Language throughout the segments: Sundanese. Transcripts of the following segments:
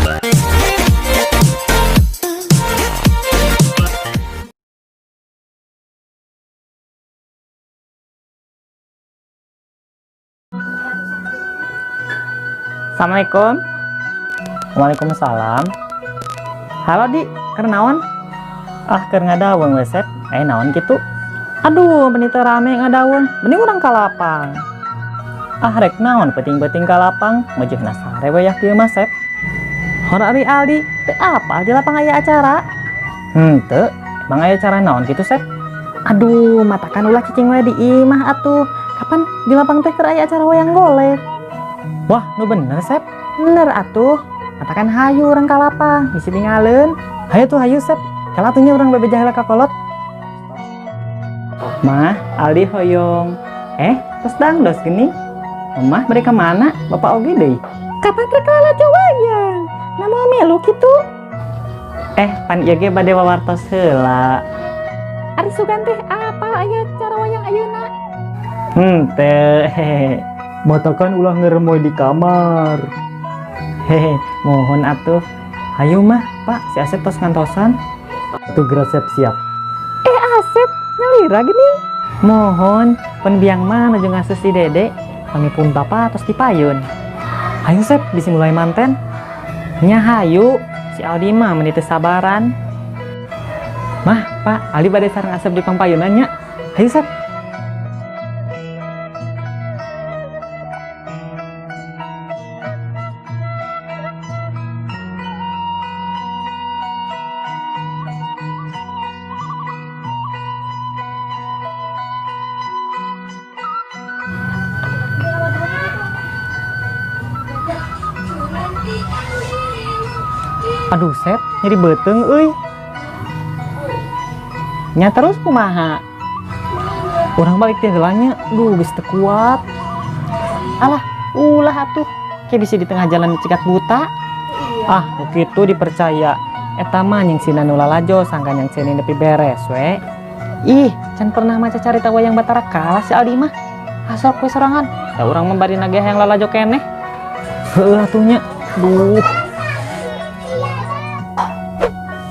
Assalamualaikum. Waalaikumsalam. Halo, Di, keur naon? Ah, keur ngadaweng we, Sep. Eh, naon kitu? Aduh, meni teu rame ngadaweng. Mending urang ka lapang. Ah, rek naon peuting-peuting ka lapang, mejeuhna sare we yah kieu mah, Sep. Hor ari Aldi, teu apal di lapang aya acara? Henteu, emang aya acara naon kitu, Sep? Aduh, matakan ulah cicing we di imah atuh. Kapan di lapang teh keur aya acara wayang golek? Wah, nu bener, Sep? Bener atuh. Matakan hayu urang ka lapang, bisi tinggalin. Hayu tuh, hayu, Sep. Kala atuh nya urang bebeja heula ka kolot. Mah, Aldi hoyong. Eh, terus dangdos gini. Mah, mereka mana? Bapak oge deui. Kapan rek lalajo wayang? Nah, mau milu kitu? Eh, pan ieu ge bade wawartos heula. Ari sugan teh apa aya acara wayang ayeuna? Henteu, hehe. Matakan ulah ngeremoy di kamar. Hehe, mohon atuh. Hayu mah, Pak, si Asep tos ngantosan. Tuh geura siap siap. Eh, Asep, nyalira gini. Mohon, pen biang mah nuju ngasuh si Dede. Pamipun Bapak tos dipayun. Hayu Sep, bisi mulai manten. Nya hayu, si Aldi mah meni teu sabaran. Mah, Pak, Aldi bade sareng Asep di pangpayunan nya. Hayu Sep. Aduh, Sep, nyeri beuteung euy. Nya terus kumaha? Urang balik teh heula nya. Duh, geus teu kuat. Alah, ulah atuh. Kayak bisa di tengah jalan dicegat buta. Ah, nu kitu dipercaya. Eta mah nyingsinan nu lalajo sangka nyangseun nepi beres we. Ih, can pernah maca carita wayang Batara Kala si Aldi mah. Asal kue sorangan. Da urang mah bari nagih yang lalajo keneh. Heueuh atuh nya. Duh.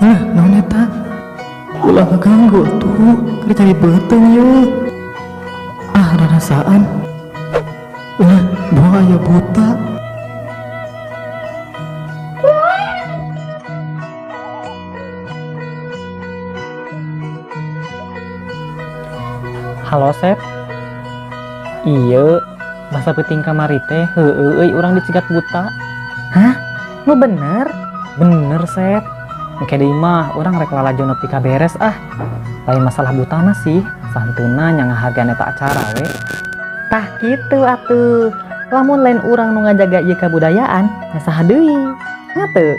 Nah, naon eta? Ulah ngaganggu atuh, keur cari beuteung ye. Ah, rarasaan. Eh, buah aya buta. Halo, Sep. Iya, masa peuting kamari teh heueuh euy urang dicegat buta. Hah? Nu bener? Bener, Sep. Engke deui mah urang rek lalajo nepi ka beres ah. Lain masalah butana sih, santuna nya ngahargaan eta acara we. Tah kitu atuh. Lamun lain urang nu ngajaga ieu kabudayaan, nya saha deui? Nya teu?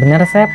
Bener, Sep.